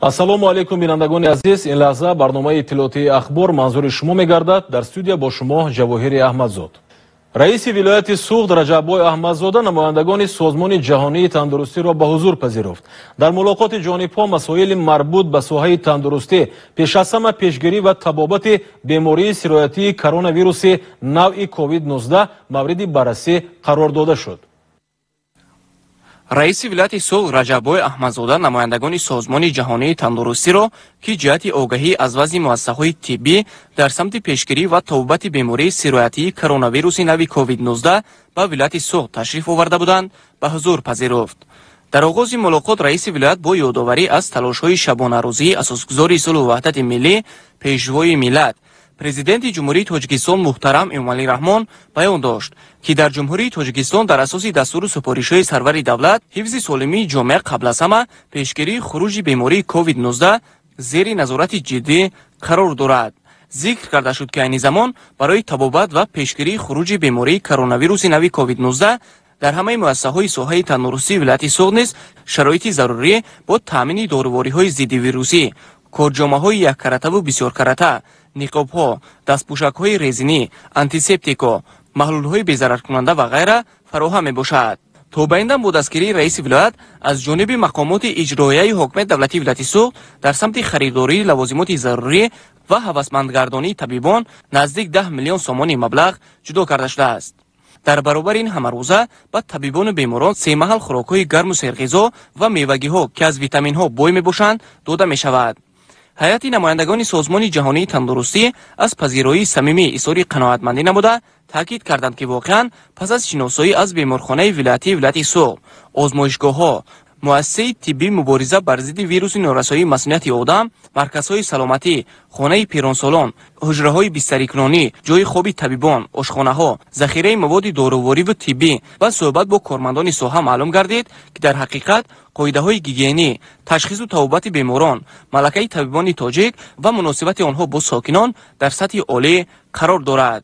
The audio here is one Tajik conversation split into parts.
Ассалому алайкум, бинандагони азиз. Ин лаҳза барномаи иттилоотии «Ахбор» манзури шумо мегардад. Дар студия бо шумо Ҷавоҳири Аҳмадзод. Раиси вилояти Суғд Раҷаббой Аҳмадзода намояндагони Созмони ҷаҳонии тандурустиро ба ҳузур пазируфт. Дар мулоқоти ҷонибҳо масоили марбут ба соҳаи тандурустӣ, пеш аз ҳама пешгирӣ ва табобати бемории сироятии коронавируси навъи COVID-19 мавриди баррасӣ қарор дода шуд. Раиси вилояти Суғд Раҷаббой Аҳмадзода намояндагони Созмони ҷаҳонии тандурустиро, ки ҷиҳати огаҳӣ аз вазъи муассисаҳои тиббӣ дар самти пешгирӣ ва табобати бемории сироятии коронавируси нави COVID-19 ба вилояти Суғд ташриф оварда буданд, ба ҳузур пазируфт. Дар оғози мулоқот раиси вилоят бо ёдоварӣ аз талошҳои шабонарӯзии асосгузори сулҳу ваҳдати миллӣ, Пешвои миллат, Президенти Ҷумҳурии Тоҷикистон муҳтарам Эмомалӣ Раҳмон баён дошт, ки дар Ҷумҳурии Тоҷикистон дар асоси дастуру супоришҳои сарвари давлат ҳифзи солимии ҷомеа, қабл аз ҳама пешгирии хуруҷи бемории COVID-19 зери назорати ҷиддӣ қарор дорад. Зикр карда шуд, ки айни замон барои табобат ва пешгирии хуруҷи бемории коронавируси нави COVID-19 дар ҳамаи муассисаҳои соҳаи тандурустии вилояти Суғд низ шароити зарурӣ бо таъмини дорувориҳои зиддивирусӣ, корҷомаҳои яккаратаву бисёркарата, ниқобҳо, дастпӯшакҳои резинӣ, антисептико, маҳлулҳои безараркунанда ва ғайра фароҳам мебошад. То ба ин дам бо дастгирии раиси вилоят аз ҷониби мақомоти иҷроияи ҳокимияти давлатии вилояти Суғд дар самти харидории лавозимоти зарурӣ ва ҳавасмандгардонии табибон наздик 10 миллион сомонӣ маблағ ҷудо карда шудааст. Дар баробари ин ҳамарӯза ба табибону беморон семаҳал хӯрокҳои гарму серғизо ва мевагиҳо, ки аз витаминҳо бой мебошанд, дода мешавад. Ҳайати намояндагони Созмони ҷаҳонии тандурустӣ аз пазироии самимӣ изҳори қаноатмандӣ намуда, таъкид карданд, ки воқеан пас аз шиносоӣ аз беморхонаи вилоятии вилояти Суғд, озмоишгоҳҳо, муассисаи тиббии мубориза бар зидди вируси норасоии масунияти одам, марказҳои саломатӣ, хонаи пиронсолон, ҳуҷраҳои бистарикунонӣ, ҷойи хоби табибон, ошхонаҳо, захираи маводи дорувориву тиббӣ ва суҳбат бо кормандони соҳа маълум гардид, ки дар ҳақиқат қоидаҳои гигиенӣ, ташхису табобати беморон, малакаи табибони тоҷик ва муносибати онҳо бо сокинон дар сатҳи олӣ қарор дорад.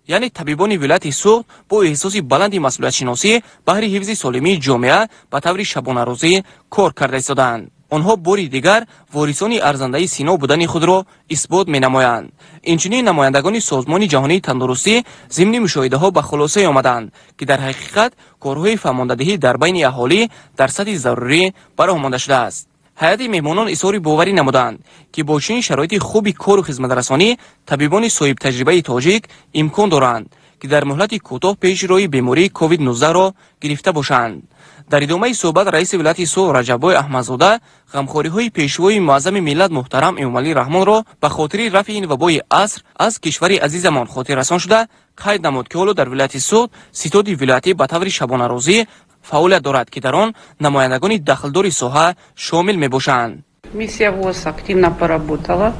Яъне табибони вилояти Суғд бо эҳсоси баланди масъулиятшиносӣ баҳри ҳифзи солимии ҷомеа ба таври шабонарӯзӣ кор карда истодаанд. Онҳо бори дигар ворисони арзандаи Сино будани худро исбот менамоянд. Инчунин намояндагони Созмони ҷаҳонии тандурустӣ зимни мушоҳидаҳо ба хулосае омаданд, ки дар ҳақиқат корҳои фаҳмондадиҳӣ дар байни аҳолӣ дар сатҳи зарурӣ ба роҳ монда шудааст. Ҳайати меҳмонон изҳори боварӣ намуданд, ки бо чунин шароити хуби кору хизматрасонӣ табибони соҳибтаҷрибаи тоҷик имкон доранд, ки дар муҳлати кӯтоҳ пеши роҳи бемории COVID-19-ро гирифта бошанд. Дар идомаи суҳбат раиси вилояти Суғд Раҷаббой Аҳмадзода ғамхориҳои Пешвои муаззами миллат муҳтарам Эмомалӣ Раҳмонро ба хотири рафъи ин вабои аср аз кишвари азизамон хотиррасон шуда, қайд намуд, ки ҳоло дар вилояти Суғд ситоди вилоятӣ ба таври шабонарӯзӣ фаъолият дорад, ки дар он намояндагони дахлдори соҳа шомил мебошанд. Миссия ВОЗ активно поработала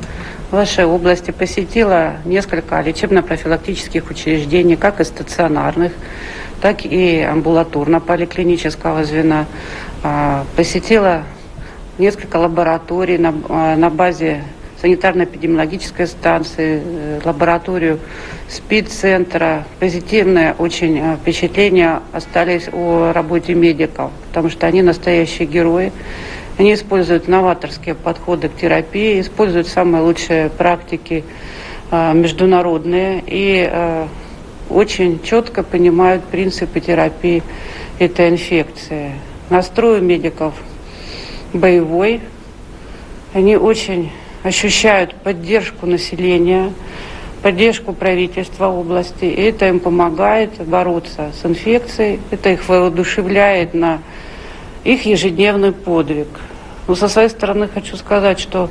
в вашей области, посетила несколько лечебно-профилактических учреждений, как и стационарных, так и амбулаторно-поликлинического звена. Посетила несколько лабораторий на базе санитарно-эпидемиологической станции, лабораторию СПИД-центра. Позитивные очень впечатления остались о работе медиков, потому что они настоящие герои. Они используют новаторские подходы к терапии, используют самые лучшие практики международные и очень четко понимают принципы терапии этой инфекции. Настрой у медиков боевой. Они очень ощущают поддержку населения, поддержку правительства области. И это им помогает бороться с инфекцией, это их воодушевляет на их ежедневный подвиг. Но со своей стороны хочу сказать, что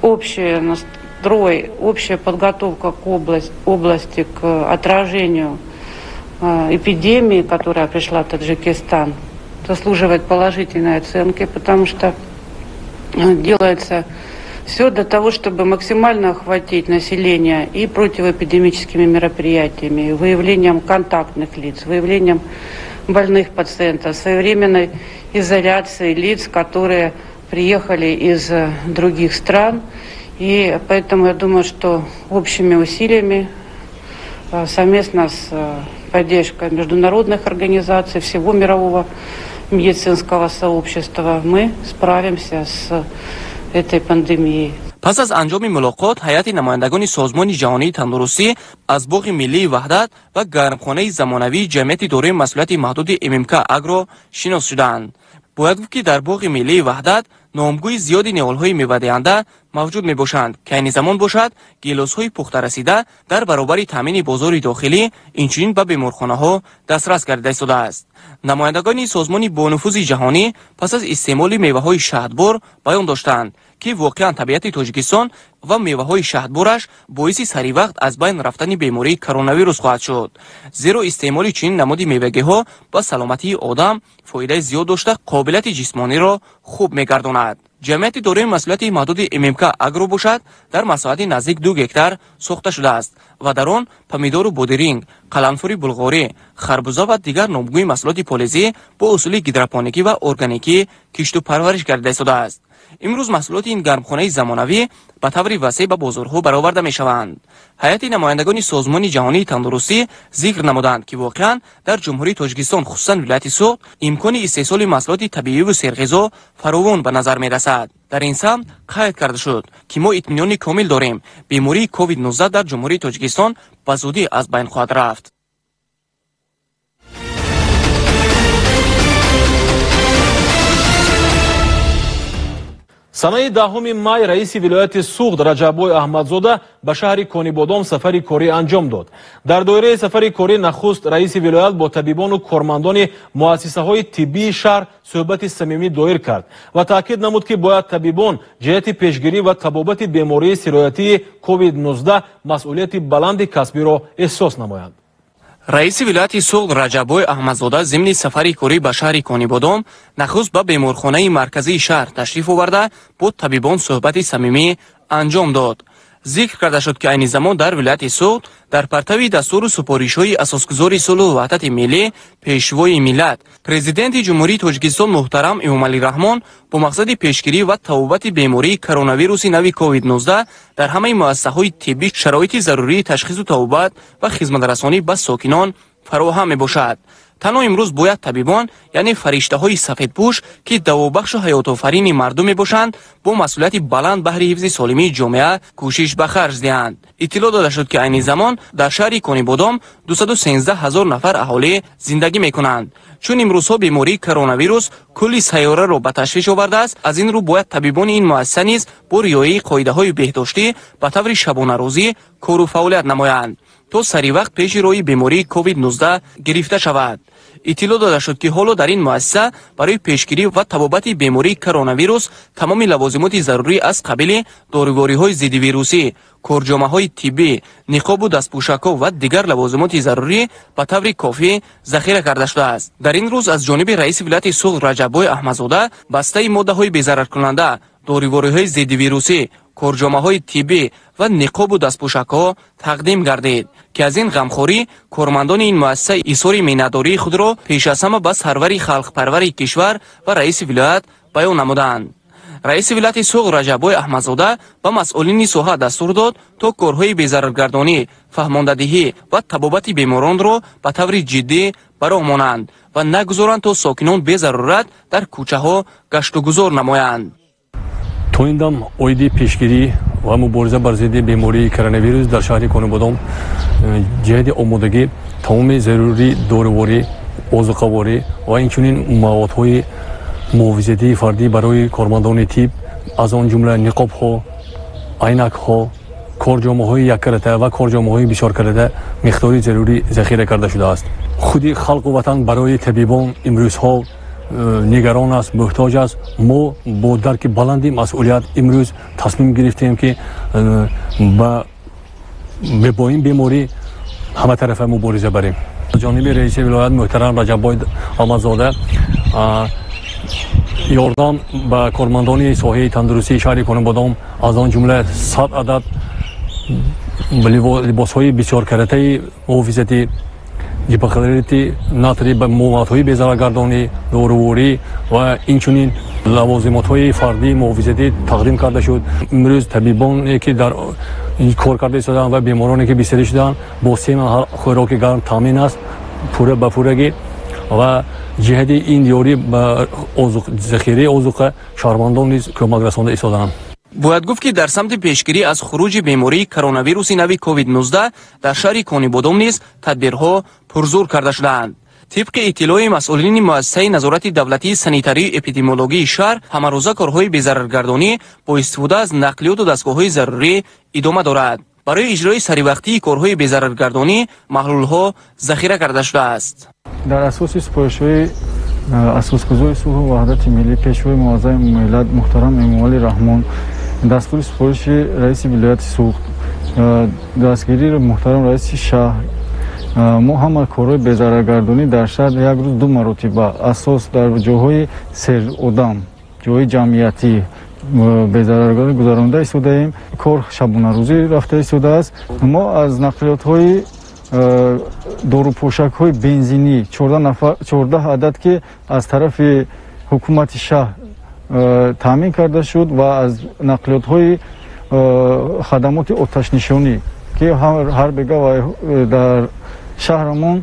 общий настрой, общая подготовка к области к отражению эпидемии, которая пришла в Таджикистан, заслуживает положительной оценки, потому что делается все для того, чтобы максимально охватить население и противоэпидемическими мероприятиями, и выявлением контактных лиц, выявлением больных пациентов, своевременной изоляцией лиц, которые приехали из других стран. И поэтому я думаю, что общими усилиями, совместно с поддержкой международных организаций, всего мирового медицинского сообщества мы справимся с этой пандемией. Пас аз анҷоми мулоқот ҳайати намояндагони Созмони ҷаҳонии тандурустӣ аз боғи миллии Ваҳдат ва гармхонаи замонавии ҷамъияти дорои масъулияти маҳдуди ММК Агро шинос шуданд. Бояд гуфт, ки дар боғи миллии Ваҳдат номгӯи зиёди ниҳолҳои мевадиҳанда мавҷуд мебошанд, ки айни замон бошад гилосҳои пухтарасида дар баробари таъмини бозори дохилӣ инчунин ба беморхонаҳо дастрас гардида истодааст. Намояндагони созмони бонуфузи ҷаҳонӣ пас аз истеъмоли меваҳои шаҳдбор баён доштанд, ки воқеан табиати Тоҷикистон ва меваҳои шаҳдбораш боиси саривақт аз байн рафтани бемории коронавирус хоҳад шуд, зеро истеъмоли чунин намуди мевагиҳо ба саломатии одам фоидаи зиёд дошта, қобилияти ҷисмониро хуб мегардонад. Ҷамъияти дорои масъулияти маҳдуди ММК Агро бошад дар масоҳати наздик 2 гектар сохта шудааст ва дар он помидору бодиринг, қаламфури булғорӣ, харбуза ва дигар номгӯи маҳсулоти полизӣ бо усули гидропоникӣ ва органикӣ кишту парвариш гардида истодааст. Имрӯз маҳсулоти ин гармхонаи замонавӣ ба таври васеъ ба бозорҳо бароварда мешаванд. Ҳайати намояндагони Созмони ҷаҳонии тандурустӣ зикр намуданд, ки воқеан дар Ҷумҳурии Тоҷикистон, хусусан вилояти Суғд, имкони истеҳсоли маҳсулоти табииву серғизо фаровон ба назар мерасад. Дар ин самт қайд карда шуд, ки мо итминони комил дорем, бемории COVID-19 дар Ҷумҳурии Тоҷикистон ба зудӣ аз байн хоҳад рафт. Санаи 10 май раиси вилояти Суғд Раҷаббой Аҳмадзода ба шаҳри Конибодом сафари корӣ анҷом дод. Дар доираи сафари корӣ нахуст раиси вилоят бо табибону кормандони муассисаҳои тиббии шаҳр суҳбати самимӣ доир кард ва таъкид намуд, ки бояд табибон ҷиҳати пешгирӣ ва табобати бемории сироятии COVID-19 масъулияти баланди касбиро эҳсос намоянд. Раиси вилояти Суғд Раҷаббой Аҳмадзода зимни сафари корӣ ба шаҳри Конибодом нахуст ба беморхонаи марказии шаҳр ташриф оварда, бо табибон суҳбати самимӣ анҷом дод. Зикр карда шуд, ки айни замон дар вилояти Суғд дар партави дастуру супоришҳои асосгузори сулҳу ваҳдати миллӣ, пешвои миллат, Президенти Ҷумҳурии Тоҷикистон муҳтарам Эмомалӣ Раҳмон бо мақсади пешгирӣ ва табобати бемории коронавируси нави COVID-19 дар ҳамаи муассисаҳои тиббӣ шароити зарурии ташхису табобат ва хизматрасонӣ ба сокинон фароҳам мебошад. Танҳо имрӯз бояд табибон, яъне фариштаҳои сафедпӯш, ки давобахшу ҳаётофарини мардум мебошанд, бо масъулияти баланд баҳри ҳифзи солимии ҷомеа кӯшиш ба харҷ диҳанд. Иттилоъ дода шуд, ки айни замон дар шаҳри Конибодом 213 ҳазор нафар аҳолӣ зиндагӣ мекунанд. Чун имрӯзҳо бемории коронавирус кулли сайёраро ба ташвиш овардааст, аз ин рӯ бояд табибони ин муассиса низ бо риояи қоидаҳои беҳдоштӣ ба таври шабонарӯзӣ кору фаъолият намоянд, то саривақт пеши роҳи бемории COVID-19 гирифта шавад. Иттилоъ дода шуд, ки ҳоло дар ин муассиса барои пешгирӣ ва табобати бемории коронавирус тамоми лавозимоти зарурӣ аз қабили дорувориҳои зиддивирусӣ, корҷомаҳои тиббӣ, ниқобу дастпӯшакҳо ва дигар лавозимоти зарурӣ ба таври кофӣ захира карда шудааст. Дар ин рӯз аз ҷониби раиси вилояти Суғд Раҷаббой Аҳмадзода бастаи моддаҳои безараркунанда, дорувориҳои зиддивирусӣ, корҷомаҳои тиббӣ ва ниқобу дастпӯшакҳо тақдим гардид, ки аз ин ғамхорӣ кормандони ин муассиса изҳори миннатдории худро пеш аз ҳама ба сарвари халқпарвари кишвар ва раиси вилоят баён намуданд. Раиси вилояти Суғд Раҷаббой Аҳмадзода ба масъулини соҳа дастур дод, то корҳои безараргардонӣ, фаҳмондадиҳӣ ва табобати беморонро ба таври ҷиддӣ ба роҳ монанд ва нагузоранд, то сокинон безарурат дар кӯчаҳо гаштугузор намоянд. То ин дам оиди пешгирӣ ва мубориза бар зидди бемории коронавирус дар шаҳри Конибодом ҷиҳати омодагӣ тамоми зарурии доруворӣ, озуқаворӣ ва инчунин маводҳои муҳофизатии фардӣ барои кормандони тиб, аз он ҷумла ниқобҳо, айнакҳо, корҷомаҳои яккарата ва корҷомаҳои бисёркарата миқдори зарурӣ захира карда шудааст. Худи халқу ватан барои табибон имрӯзҳо нигарон аст, муҳтоҷ аст. Мо бо дарки баланди масъулият имрӯз тасмим гирифтем, ки бо ин беморӣ ҳаматарафа мубориза барем. Ҷониби раиси вилоят муҳтарам Раҷаббой Аҳмадзода ёрдам ба кормандони соҳаи тандурустии шаҳри Конибодом, аз он ҷумла 100 адад либосҳои бисёркаратаи муҳофизатӣ, гипохлорити натрий, маводҳои безараргардонӣ, доруворӣ ва инчунин лавозимотҳои фардии муҳофизатӣ тақдим карда шуд. Имрӯз табибоне, ки дар кор карда истодаанд ва бемороне, ки бистарӣ шудаанд, бо се маҳал хӯроки гарм таъмин аст, пурра ба пуррагӣ, ва Ҷиҳати ин ёрӣ ба захираи озуқа шаҳрвандон низ кӯмак расонда истодаанд. Бояд гуфт, ки дар самти пешгирӣ аз хуруҷи бемории коронавируси нави COVID-19 дар шаҳри Конибодом низ тадбирҳо пурзур карда шудаанд. Тибқи иттилои масъулини муассисаи назорати давлатии санитарию эпидемиологии шаҳр, ҳамарӯза корҳои безараргардонӣ бо истифода аз нақлиёту дастгоҳҳои зарурӣ идома дорад. Барои иҷрои саривақтии корҳои безараргардонӣ маҳлулҳо захира карда шудааст. Дар асоси супоришҳои асосгузори сулҳу ваҳдати миллӣ, пешвои муаззами миллат муҳтарам Эмомалӣ Раҳмон, дастури супориши раиси вилояти Суғд, дастгирии муҳтарам раиси шаҳр, мо ҳама корҳои безараргардонӣ дар шаҳр як рӯз 2 маротиба асос дар ҷойҳои серодам, ҷойҳои ҷамъиятӣ безараргардонӣ гузаронда истодаем. Кор шабонарӯзӣ рафта истодааст. Мо аз нақлиётҳои дорупошакҳои бензинӣ 14 адад, ки аз тарафи ҳукумати шаҳр таъмин карда шуд, ва аз нақлиётҳои хадамоти оташнишонӣ, ки ҳар бега дар шаҳрамон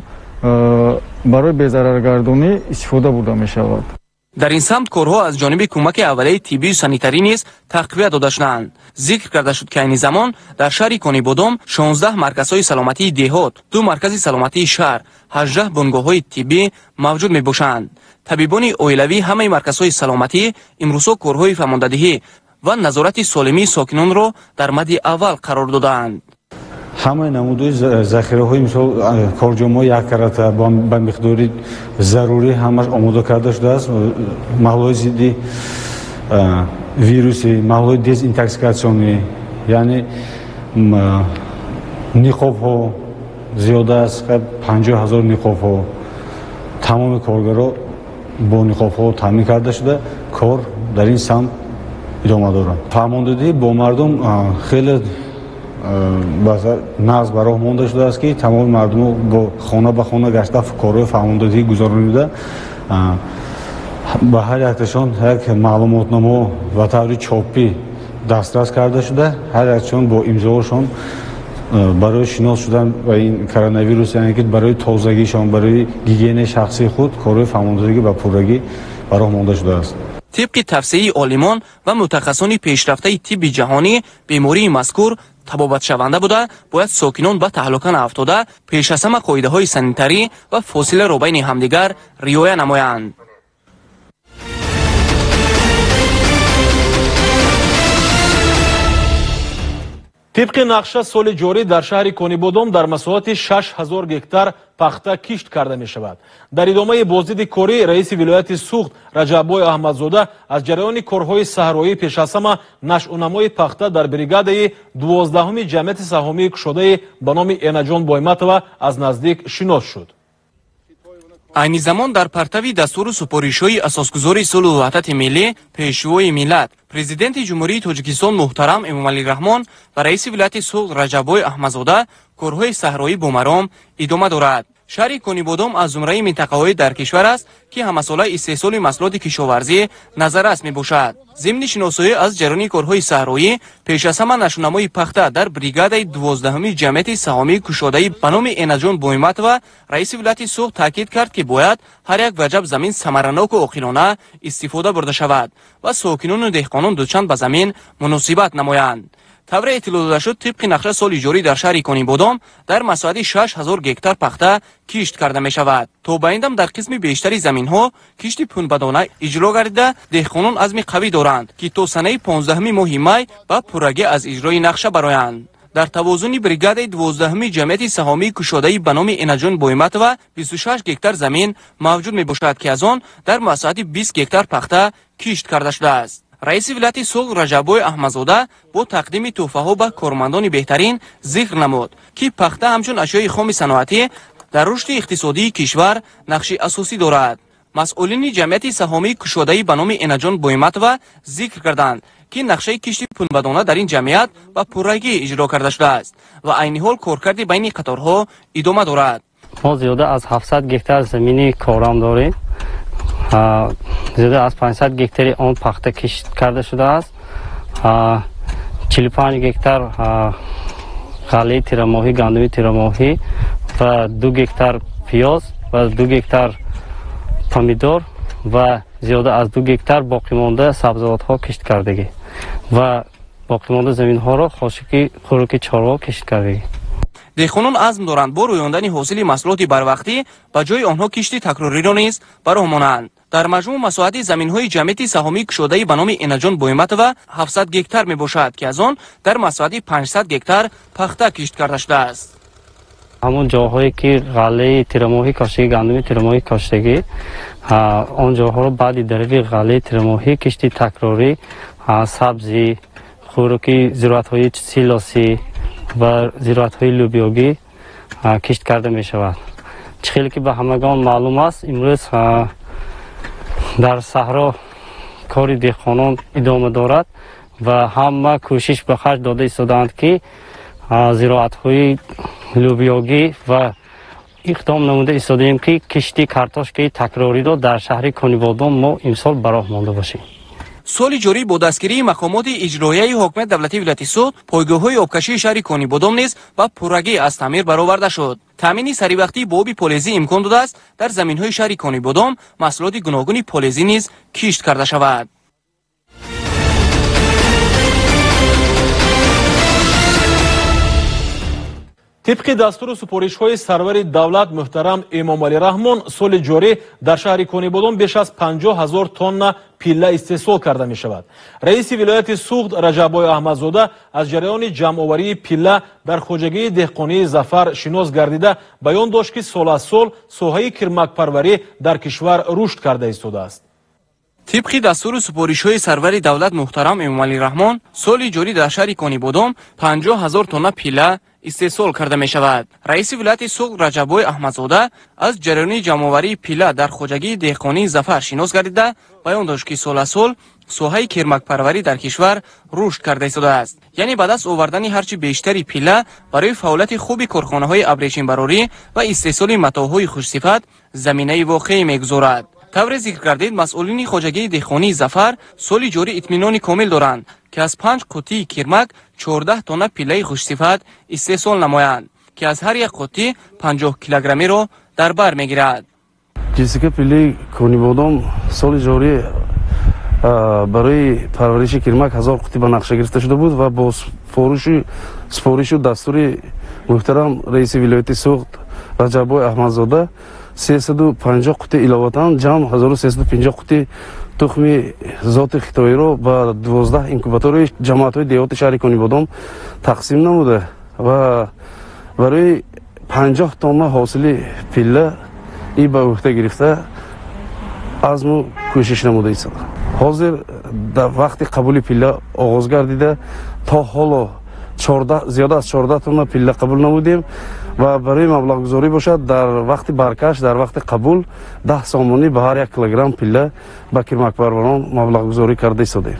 барои безараргардонӣ истифода бурда мешавад. Дар ин самт корҳо аз ҷониби кӯмаки аввалияи тиббию санитарӣ низ тақвият дода шуданд. Зикр карда шуд, ки айни замон дар шаҳри Конибодом 16 марказҳои саломатии деҳот, 2 маркази саломатии шаҳр, 18 бунгоҳҳои тиббӣ мавҷуд мебошанд. Табибони оилавӣ ҳамаи марказҳои саломатӣ имрӯзҳо корҳои фаҳмондадиҳӣ ва назорати солимии сокинонро дар мадди аввал қарор додаанд. Ҳамаи намудҳои захираҳои, мисол корҷомҳои яккарата ба миқдори зарурӣ ҳамаш омода карда шудааст. Маҳлулҳои зидди вируси, маҳлулҳои дезинтоксикатсионӣ, яъне ниқобҳо зиёда аз 50 000 ниқобҳо, тамоми коргаро бо ниқобҳо таъмин карда шуда, кор дар ин самт идома дорад. Фаҳмондадиҳӣ бо мардум хеле нағз ба роҳ монда шудааст, ки тамоми мардумро бо хона ба хона гашта корҳои фаҳмондадиҳӣ гузаронида, ба ҳар якташон як маълумотномо ба таври чопӣ дастрас карда шуда, ҳар якташон бо имзоашон барои шинос шудан ба ин коронавирус, яъне ки барои тозагишон, барои гигиенаи шахсии худ корҳои фаҳмондадиҳӣ ба пуррагӣ ба роҳ монда шудааст. Тибқи тавсияи олимон ва мутахассисони пешрафтаи тибби ҷаҳонӣ, бемории мазкур табобатшаванда буда, бояд сокинон ба таҳлука наафтода, пеш аз ҳама қоидаҳои санитарӣ ва фосиларо байни ҳамдигар риоя намоянд. Тибқи нақша соли ҷорӣ дар шаҳри Конибодом дар масоҳати 6000 гектар пахта кишт карда мешавад. Дар идомаи боздиди корӣ раиси вилояти Суғд Раҷаббой Аҳмадзода аз ҷараёни корҳои саҳроӣ пеш аз ҳама нашъунамои пахта дар бригадаи 12-уми ҷамъияти саҳомии кушодаи ба номи Энаҷон Бойматова аз наздик шинос шуд. Айни замон дар партави дастуру супоришҳои асосгузори сулҳу ваҳдати миллӣ, пешвои миллат, президенти Ҷумҳурии Тоҷикистон муҳтарам Эмомалӣ Раҳмон ва раиси вилояти Суғд Раҷаббой Аҳмадзода корҳои саҳроӣ бо маром идома дорад. Шаҳри Конибодом аз зумраи минтақаҳои дар кишвар аст, ки ҳамасола истеҳсоли маҳсулоти кишоварзӣ назаррас мебошад. Зимни шиносоӣ аз ҷараёни корҳои саҳроӣ пеш аз ҳама нашъунамои пахта дар бригадаи 12-уми ҷамъияти саҳомии кушодаи ба номи Энаҷон Бойматова раиси вилояти Суғд таъкид кард, ки бояд ҳар як ваҷаб замин самараноку оқилона истифода бурда шавад ва сокинону деҳқонон дучанд ба замин муносибат намоянд. Тавре иттилоъ дода шуд, тибқи нақша соли ҷорӣ дар шаҳри Конибодом дар масоҳати 6000 гектар пахта кишт карда мешавад. То ба ин дам дар қисми бештари заминҳо кишти пунбадона иҷро гардида, деҳқонон азми қавӣ доранд, ки то санаи 15 моҳи май ба пуррагӣ аз иҷрои нақша бароянд. Дар тавозуни бригадаи 12-уми ҷамъияти саҳомии кушодаи ба номи Энаҷон Бойматова 26 гектар замин мавҷуд мебошад, ки аз он дар масоҳати 20 гектар пахта кишт карда шудааст. Раиси вилояти Суғд Раҷаббой Аҳмадзода бо тақдими тӯҳфаҳо ба кормандони беҳтарин зикр намуд, ки пахта ҳамчун ашёи хоми саноатӣ дар рушди иқтисодии кишвар нақши асосӣ дорад. Масъулини ҷамъияти саҳомии кушодаи ба номи Энаҷон Бойматова зикр карданд, ки нақшаи кишти пунбадона дар ин ҷамъият ба пуррагӣ иҷро карда шудааст ва айни ҳол коркарди байни қаторҳо идома дорад. Мо зиёда аз 700 гектар замини корам дорем. Зиёда аз 500 гектари он пахта кишт карда шудааст. 45 гектар ғаллаи тирамоҳӣ, гандуми тирамоҳӣ ва 2 гектар пиёз ва 2 гектар помидор ва зиёда аз 2 гектар боқимонда сабзавотҳо кишт кардагӣ ва боқимонда заминҳоро хошики хӯроки чорво кишт кардагӣ. Деҳқонон азм доранд бо рӯёндани ҳосили маҳсулоти барвақтӣ ба ҷои онҳо кишти такрориро низ ба роҳ монанд. Дар маҷмӯъ масоҳати заминҳои ҷамъияти саҳомии кушодаи ба номи Энаҷон Боиматова 700 гектар мебошад, ки аз он дар масоҳати 500 гектар пахта кишт карда шудааст. Ҳамон ҷоҳое ки ғаллаи тирамоҳӣ коштагӣ, гандуми тирамоҳӣ коштагӣ, он ҷоҳоро баъди дарави ғаллаи тирамоҳӣ кишти такрорӣ, сабзӣ, хӯроки зироатҳои силосӣ ва зироатҳои лӯбиёгӣ кишт карда мешавад. Чӣ хеле ки ба ҳамагон маълум аст, имрӯз дар саҳро кори деҳқонон идома дорад ва ҳама кӯшиш ба харҷ дода истодаанд, ки зироатҳои лӯбиёгӣ ва иқдом намуда истодаем, ки кишти картошкаи такрориро дар шаҳри Конибодом мо имсол ба роҳ монда бошем. Соли ҷорӣ бо дастгирии мақомоти иҷроияи ҳокимияти давлатии вилояти Суғд пойгоҳҳои обкашии шаҳри Конибодом низ ба пуррагӣ аз таъмир бароварда шуд. Таъмини саривақтии бо оби полезӣ имкон додааст дар заминҳои шаҳри Конибодом маҳсулоти гуногуни полезӣ низ кишт карда шавад. Тибқи дастуру супоришҳои сарвари давлат муҳтарам Эмомалӣ Раҳмон, соли ҷорӣ дар шаҳри Конибодом беш аз 50 ҳазор тонна пилла истеҳсол карда мешавад. Раиси вилояти Суғд Раҷаббой Аҳмадзода аз ҷараёни ҷамъоварии пилла дар хоҷагии деҳқонии Зафар шинос гардида баён дошт, ки сол аз сол соҳаи кирмакпарварӣ дар кишвар рушд карда истодааст. Тибқи дастуру супоришҳои сарвари давлат муҳтарам Эмомалӣ Раҳмон, соли ҷорӣ дар шаҳри Конибодом 50 ҳазор тонна пилла истеҳсол карда мешавад. Раиси вилояти Суғд Раҷаббой Аҳмадзода аз ҷараёни ҷамъоварии пилла дар хоҷагии деҳқонии Зафар шинос гардида баён дошт, ки сол аз сол соҳаи кирмакпарварӣ дар кишвар рушд карда истодааст. Яъне ба даст овардани ҳарчи бештари пилла барои фаъолияти хуби корхонаҳои абрешимбарорӣ ва истеҳсоли матоъҳои хушсифат заминаи воқеӣ мегузорад. Тавре зикр кардед, масъулини хоҷагии деҳқонии Зафар соли ҷорӣ итминони комил доранд, ки аз 5 қуттии кирмак 14 тонна пиллаи хушсифат истеҳсол намоянд, ки аз ҳар як қуттӣ 50 килограммиро дар бар мегирад. Ҷинсика пиллаи Конибодом соли ҷорӣ барои парвариши кирмак 1000 қуттӣ ба нақша гирифта шуда буд ва бо супоришу дастури муҳтарам раиси вилояти Суғд Раҷаббой Аҳмадзода 350 қуттӣ иловатан ҷамъ 1350 қуттӣ тухми зоти хитоиро ба 12 инкубатори ҷамоатҳои деҳоти шаҳри Конибодом тақсим намуда ва барои 50 тонна ҳосили пилла и ба уҳда гирифта азму кӯшиш намуда истода. Ҳозир дар вақти қабули пилла оғоз гардида то ҳоло зиёда аз 14 тонна пилла қабул намудем ва барои маблағгузорӣ бошад дар вақти баркаш, дар вақти қабул 10 сомонӣ ба ҳар як килограмм пилла ба кирмакпарварон маблағгузорӣ карда истодаем.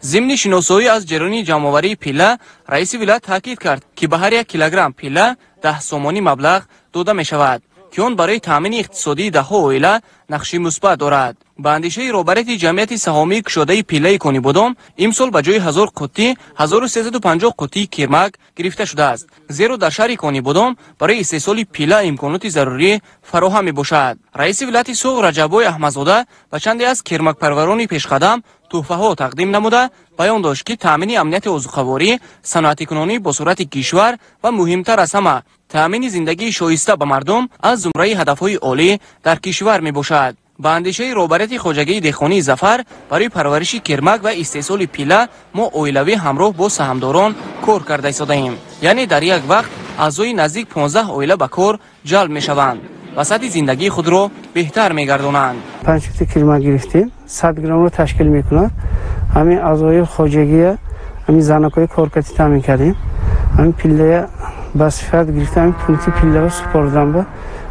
Зимни шиносоӣ аз ҷараёни ҷамъоварии пилла раиси вилоят таъкид кард, ки ба ҳар як килограмм пилла 10 сомонӣ маблағ дода мешавад, ки он барои таъмини иқтисодии даҳҳо оила нақши мусбат дорад. Ба андешаи роҳбарияти ҷамъияти саҳомии кушодаи пиллаи Конибодом имсол ба ҷои 1000 қуттӣ 1350 қуттии кирмак гирифта шудааст, зеро дар шаҳри Конибодом барои истеҳсоли пилла имконоти зарурӣ фароҳам мебошад. Раиси вилояти Суғд Раҷаббой Аҳмадзода ба чанде аз кирмакпарварони пешқадам тӯҳфаҳо тақдим намуда баён дошт, ки таъмини амнияти озуқаворӣ, саноатикунонӣ бо суръати кишвар ва муҳимтар аз ҳама таъмини зиндагии шоиста ба мардум аз зумраи ҳадафҳои олӣ дар кишвар мебошад. Ба андешаи роҳбарияти хоҷагии деҳқонии Зафар барои парвариши кирмак ва истеҳсоли пилла мо оилавӣ ҳамроҳ бо саҳмдорон кор карда истодаем. Яъне дар як вақт аъзои наздик 15 оила ба кор ҷалб мешаванд ва сатҳи зиндагии худро беҳтар мегардонанд. 5 қуттӣ кирмак гирифтем, 100 граммро ташкил мекунад. Ҳамин аъзои хоҷагия, ҳамин занакҳои коркардӣ таъмин кардем. Ҳамин пиллая ба сифат гирифта, ҳамин пункти пилларо супордан ба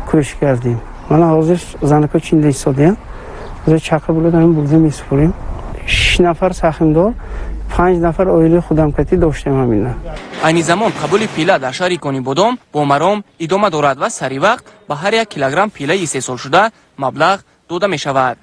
кӯшиш кардем. Мана ҳозир занакҳо чинда истодаям. Ҳозир чақр булад, ҳамин бурда месупорем. 6 нафар сахмдор, 5 нафар оилаи худамкатӣ доштем ҳамина. Айни замон қабули пилла дар шаҳри Конибодом бо маром идома дорад ва сари вақт ба ҳар як килограмм пиллаи истеҳсолшуда маблағ дода мешавад.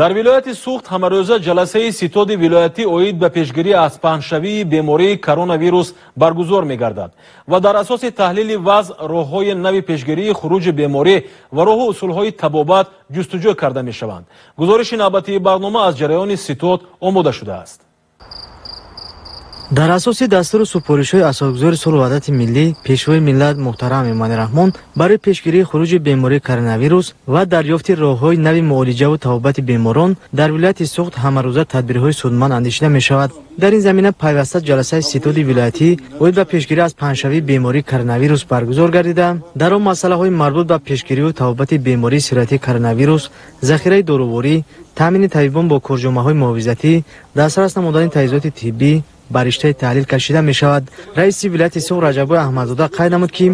Дар вилояти Суғд ҳамарӯза ҷаласаи ситоди вилоятӣ оид ба пешгирӣ аз паҳншавии бемории коронавирус баргузор мегардад ва дар асоси таҳлили вазъ роҳҳои нави пешгирии хуруҷи беморӣ ва роҳу усулҳои табобат ҷустуҷӯ карда мешаванд. Гузориши навбатии барнома аз ҷараёни ситод омода шудааст. Дар асоси дастуру супоришҳои асосгузори сулҳу ваҳдати миллӣ, пешвои миллат муҳтарам Эмомалӣ Раҳмон барои пешгирии хуруҷи бемории коронавирус ва дарёфти роҳҳои нави муолиҷаву табобати беморон дар вилояти Суғд ҳамарӯза тадбирҳои судманд андешида мешавад. Дар ин замина пайваста ҷаласаи ситоди вилоятӣ оид ба пешгирӣ аз паҳншавии бемории коронавирус баргузор гардида, дар он масъалаҳои марбут ба пешгириву табобати бемории сироятии коронавирус, захираи доруворӣ, таъмини табибон бо корҷомаҳои муҳофизатӣ, дастрас намудани таҷҳизоти тиббӣ ба риштаи таҳлил кашида мешавад. Раиси вилояти Суғд Раҷаббой Аҳмадзода қайд намуд, ки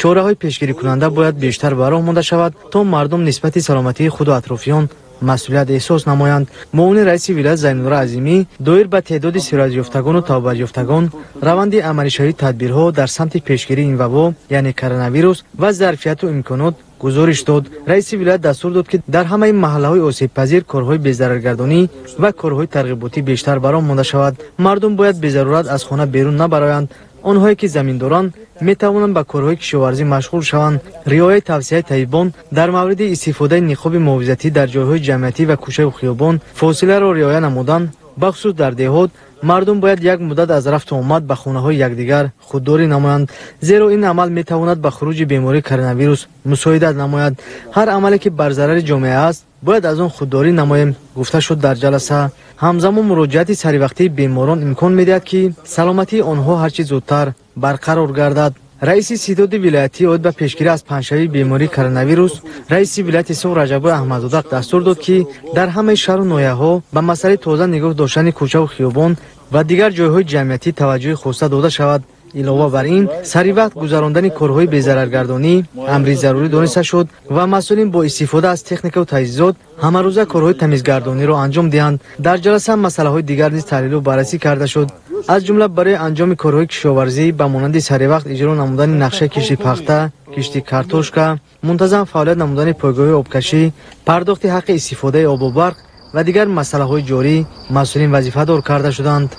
чораҳои пешгирикунанда бояд бештар ба роҳ монда шавад, то мардум нисбати саломатии худу атрофиён масъулият эҳсос намоянд. Муовини раиси вилоят Зайнура Азимӣ доир ба теъдоди сироятёфтагону табобатёфтагон, раванди амалишавии тадбирҳо дар самти пешгирии ин вабо, яъне коронавирус, ва зарфияту имконот гузориш дод. Раиси вилоят дастур дод, ки дар ҳамаи маҳаллаҳои осебпазир корҳои безараргардонӣ ва корҳои тарғиботӣ бештар ба роҳ монда шавад. Мардум бояд безарурат аз хона берун набароянд. Онҳое ки замин доранд, метавонанд ба корҳои кишоварзӣ машғул шаванд. Риояи тавсияи табибон дар мавриди истифодаи ниқоби муҳофизатӣ дар ҷойҳои ҷамъиятӣ ва кӯчаву хиёбон, фосиларо риоя намудан, бахусус дар деҳот, мардум бояд як муддат аз рафту омад ба хонаҳои якдигар худдорӣ намоянд, зеро ин амал метавонад ба хуруҷи бемории коронавирус мусоидат намояд. Ҳар амале ки бар зарари ҷомеа аст, бояд аз он худдорӣ намоем, гуфта шуд дар ҷаласа. Ҳамзамон муроҷиати саривақтии беморон имкон медиҳад, ки саломатии онҳо ҳарчи зудтар барқарор гардад. Раиси ситоди вилоятӣ оид ба пешгирӣ аз паҳншавии бемории коронавирус, раиси вилояти Суғд Раҷаббой Аҳмадзода дастур дод, ки дар ҳамаи шаҳру ноҳияҳо ба масъалаи тоза нигоҳ доштани кӯчаву хиёбон ва дигар ҷойҳои ҷамъиятӣ таваҷҷӯҳи хоса дода шавад. Илова бар ин, саривақт гузарондани корҳои безараргардонӣ амри зарурӣ дониста шуд ва масъулин бо истифода аз техникаву таҷҳизот ҳамарӯза корҳои тамизгардониро анҷом диҳанд. Дар ҷаласа масъалаҳои дигар низ таҳлилу баррасӣ карда шуд, аз ҷумла барои анҷоми корҳои кишоварзӣ ба монанди саривақт иҷро намудани нақшаи кишти пахта, кишти картошка, мунтазам фаъолият намудани пойгоҳи обкашӣ, пардохти ҳаққи истифодаи обу барқ ва дигар масъалаҳои ҷорӣ масъулин вазифадор карда шуданд.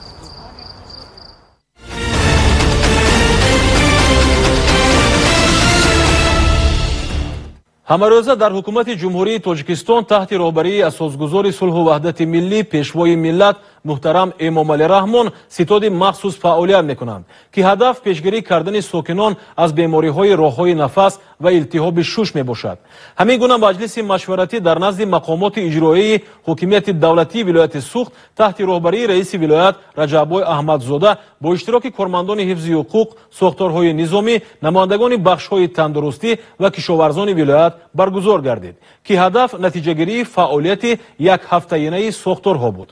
Ҳамарӯза дар ҳукумати Ҷумҳурии Тоҷикистон таҳти роҳбарии асосгузори сулҳу ваҳдати миллӣ, пешвои миллат муҳтарам Эмомалӣ Раҳмон ситоди махсус фаъолият мекунанд, ки ҳадаф пешгирӣ кардани сокинон аз бемориҳои роҳҳои нафас ва илтиҳоби шуш мебошад. Ҳамин гуна маҷлиси машваратӣ дар назди мақомоти иҷроияи ҳокимияти давлатии вилояти Суғд таҳти роҳбарии раиси вилоят Раҷаббой Аҳмадзода бо иштироки кормандони ҳифзи ҳуқуқ, сохторҳои низомӣ, намояндагони бахшҳои тандурустӣ ва кишоварзони вилоят баргузор гардид, ки ҳадаф натиҷагирии фаъолияти якҳафтаинаи сохторҳо буд.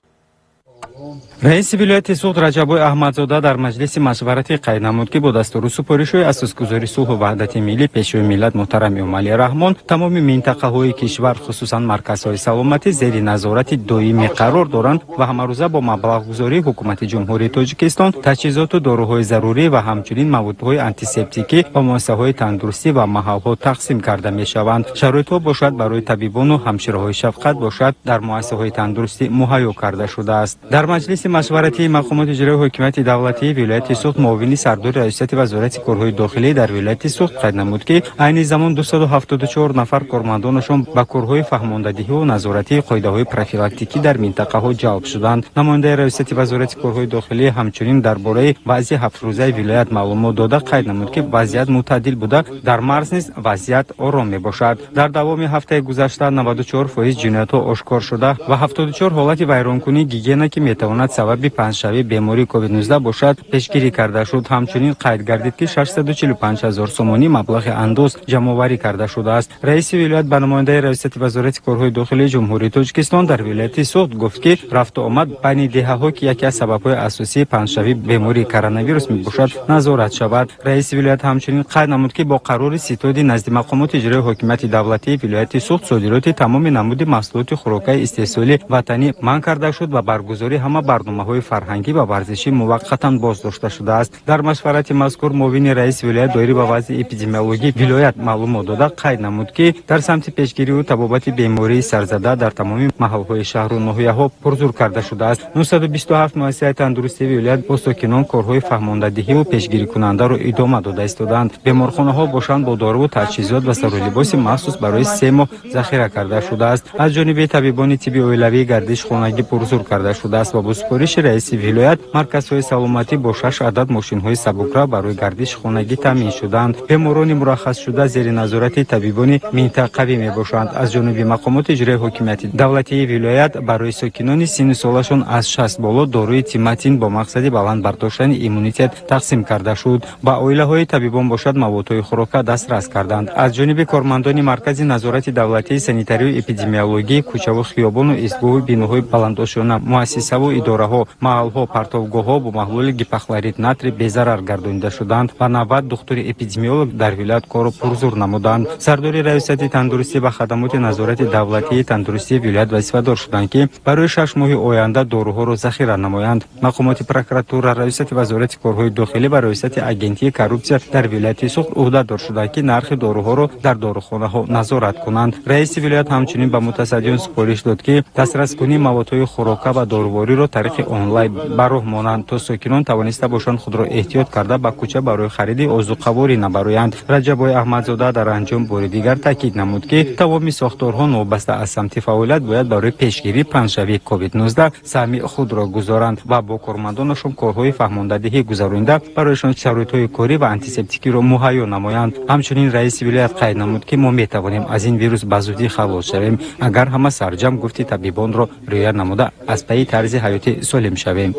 Раиси вилояти Суғд Раҷаббой Аҳмадзода дар маҷлиси машваратӣ қайд намуд, ки бо дастуру супоришҳои асосгузори сулҳу ваҳдати миллӣ, пешвои миллат муҳтарам Эмомалӣ Раҳмон тамоми минтақаҳои кишвар, хусусан марказҳои саломатӣ зери назорати доимӣ қарор доранд ва ҳамарӯза бо маблағгузории ҳукумати Ҷумҳурии Тоҷикистон таҷҳизоту доруҳои зарурӣ ва ҳамчунин маводҳои антисептикӣ ба муассисаҳои тандурустӣ ва маҳалҳо тақсим карда мешаванд. Шароитҳо бошад барои табибону ҳамшираҳои шафқат бошад дар муассисаҳои тандурустӣ муҳайё карда шудааст. Дар маҷлиси машваратии мақомоти иҷроии ҳокимияти давлатии вилояти Суғд муовини сардори раёсати вазорати корҳои дохилӣ дар вилояти Суғд қайд намуд, ки айни замон 274 нафар кормандонашон ба корҳои фаҳмондадиҳиву назоратии қоидаҳои профилактикӣ дар минтақаҳо ҷалб шуданд. Намояндаи раёсати вазорати корҳои дохилӣ ҳамчунин дар бораи вазъи ҳафтрӯзаи вилоят маълумот дода қайд намуд, ки вазъият мӯътадил буда, дар марз низ вазъият ором мебошад. Дар давоми ҳафтаи гузашта 94% ҷиноятҳо ошкор шуда ва 74 ҳолати вайронкунии гигиена, ки метавонад сабаби паҳншавии бемории COVID-19 бошад, пешгирӣ карда шуд. Ҳамчунин қайд гардид, ки 645 ҳазор сомонӣ маблағи андоз ҷамъоварӣ карда шудааст. Раиси вилоят ба намояндаи раёсати вазорати корҳои дохилии Ҷумҳурии Тоҷикистон дар вилояти Суғд гуфт, ки рафту омад байни деҳаҳо, ки яке аз сабабҳои асосии паҳншавии бемории коронавирус мебошад, назорат шавад. Раиси вилоят ҳамчунин қайд намуд, ки бо қарори ситоди назди мақомоти иҷроии ҳокимияти давлатии вилояти Суғд содироти тамоми намуди маҳсулоти хӯрокаи истеҳсолии ватанӣ манъ карда шуд ва баргузории ҳама барномаҳои фарҳангӣ ва варзишӣ муваққатан боздошта шудааст. Дар машварати мазкур муовини раиси вилоят доир ба вазъи эпидемиологии вилоят маълумот дода, қайд намуд, ки дар самти пешгирию табобати бемории сарзада дар тамоми маҳалҳои шаҳру ноҳияҳо пурзур карда шудааст. 927 муассисаи тандурустии вилоят бо сокинон корҳои фаҳмондадиҳиву пешгирикунандаро идома дода истодаанд. Беморхонаҳо бошанд бо доруву таҷҳизот ва сарулибоси махсус барои 3 моҳ захира карда шудааст. Аз ҷониби табибони тибби оилавӣ гардиш хонагӣ пурзур карда шудааст ва бо супориши раиси вилоят марказҳои саломатӣ бо 6 адад мошинҳои сабукра барои гардиши хонагӣ таъмин шуданд. Беморони мураххасшуда зери назорати табибони минтақавӣ мебошанд. Аз ҷониби мақомоти иҷрои ҳокимияти давлатии вилоят барои сокинони синну солашон аз 60 боло доруи тиматин бо мақсади баланд бардоштани иммунитет тақсим карда шуд. Ба оилаҳои табибон бошад маводҳои хӯрока дастрас карданд. Аз ҷониби кормандони маркази назорати давлатии санитарию эпидемиологӣ кӯчаву хиёбону истгоҳу биноҳои баландошёна, муассисаву идораҳо, маҳалҳо, партовгоҳҳо бо маҳлули гипохлорид натрий безарар гардонида шуданд ва 90 духтури эпидемиолог дар вилоят корро пурзур намуданд. Сардори раёсати тандурустӣ ва хадамоти назорати давлатии тандурустии вилоят вазифадор шуданд, ки барои 6 моҳи оянда доруҳоро захира намоянд. Мақомоти прокуратура, раёсати вазорати корҳои дохилӣ ва раёсати агентии коррупсия дар вилояти Суғд ӯҳдадор шуданд, ки нархи доруҳоро дар дорухонаҳо назорат кунанд. Раиси вилоят ҳамчунин ба мутасаддиён супориш дод, ки дастраскунии маводҳои хӯрока ва дорувориро тариқи онлайн ба роҳ монанд, то сокинон тавониста бошанд худро эҳтиёт карда ба кӯча барои хариди озуқаворӣ набароянд. Раҷаббой Аҳмадзода дар анҷом бори дигар таъкид намуд, ки тамоми сохторҳо новобаста аз самти фаъолият бояд барои пешгирии паҳншавии COVID-19 саҳми худро гузоранд ва бо кормандонашон корҳои фаҳмондадиҳӣ гузаронида барояшон шароитҳои корӣ ва антисептикиро муҳайё намоянд. Ҳамчунин раиси вилоят қайд намуд, ки мо метавонем аз ин вирус ба зудӣ халос шавем, агар ҳама сарҷам гуфти табибонро риоя намуда аз пайи тарзи ҳаёти солим шавем.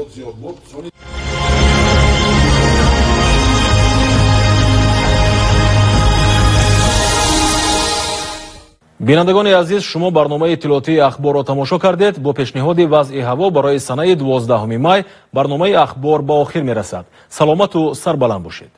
Бинандагони азиз, шумо барномаи иттилоотии ахборро тамошо кардед. Бо пешниҳоди вазъи ҳаво барои санаи 12 май барномаи ахбор ба охир мерасад. Саломату сарбаланд бошед.